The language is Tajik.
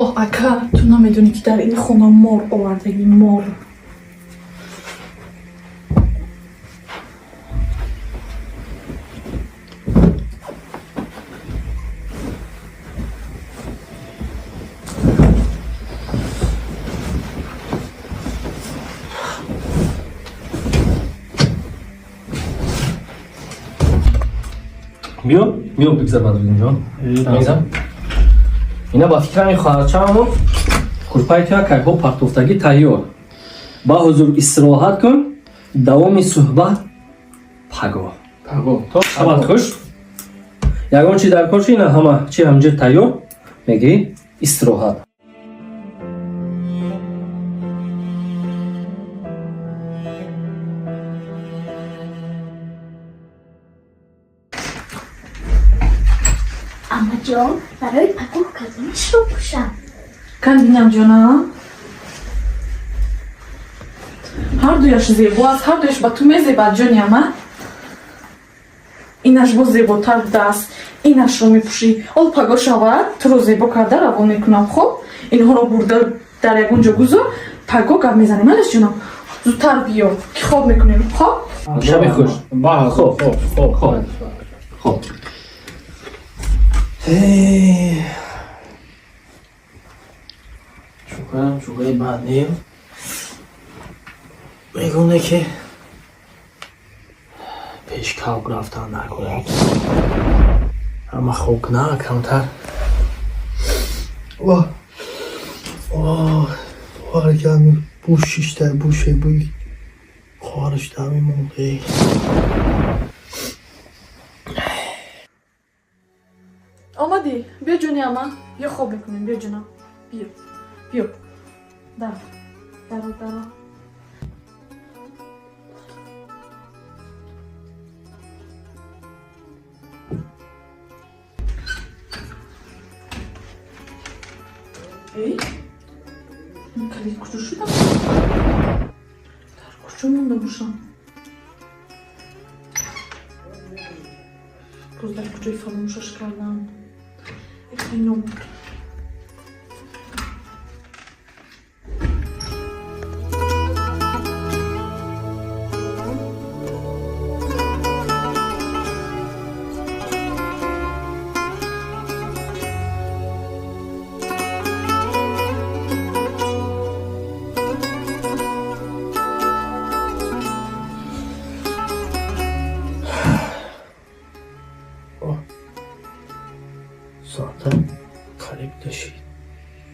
Оҳ, ака, ту намедонӣ, ки дар ин хона мор овардагӣ, мор. Биё, биё, бигзар, Бадриддинҷон. Мезам. Ина ба фикрам, ин хоҳарчаамон курпаи туя кайҳо партофтагӣ тайёр. Ба ҳузур истироҳат кун, давоми суҳбат пагоҳ. Пагоҳ. То шабат хуш. Ягон чи дар кор чи, ина ҳама чи ҳамҷо тайёр, мегирӣ, истироҳат. Амаҷон, барои пагоҳ кадомашро пӯшам? Кан бинам, ҷонам. Ҳардуяш зебо аст, ҳардуяш ба ту мезебад, ҷони ама. Инаш боз зеботар будааст, инашро мепӯшӣ. Ол пагоҳ шавад, туро зебо карда равон мекунам. Хоб, инҳоро бурда дар ягон ҷо гузор, пагоҳ гап мезанем. Алаш, ҷонам, зудтар биё, ки хоб мекунем. Хоб. Шаби хуш. Ба Хоб. хоб, хоб. Хоб. Хоб. Шукрам, шукраи бад нем. Мегӯне, ки пеш калк рафтан накунад. Ама хоб на камтар. Ва хоҳарками бу шишта буше буи хоҳараш дами монде. Омадӣ? Биё, ҷони ама, биё, хоб мекунем. Биё, ҷонам, биё, биё, даро, даро, даро. Эй, ин калид куҷо шудам? Дар куҷо монда бошам? Боз дар куҷои фаромӯшаш кардам? Ихай, нобуд.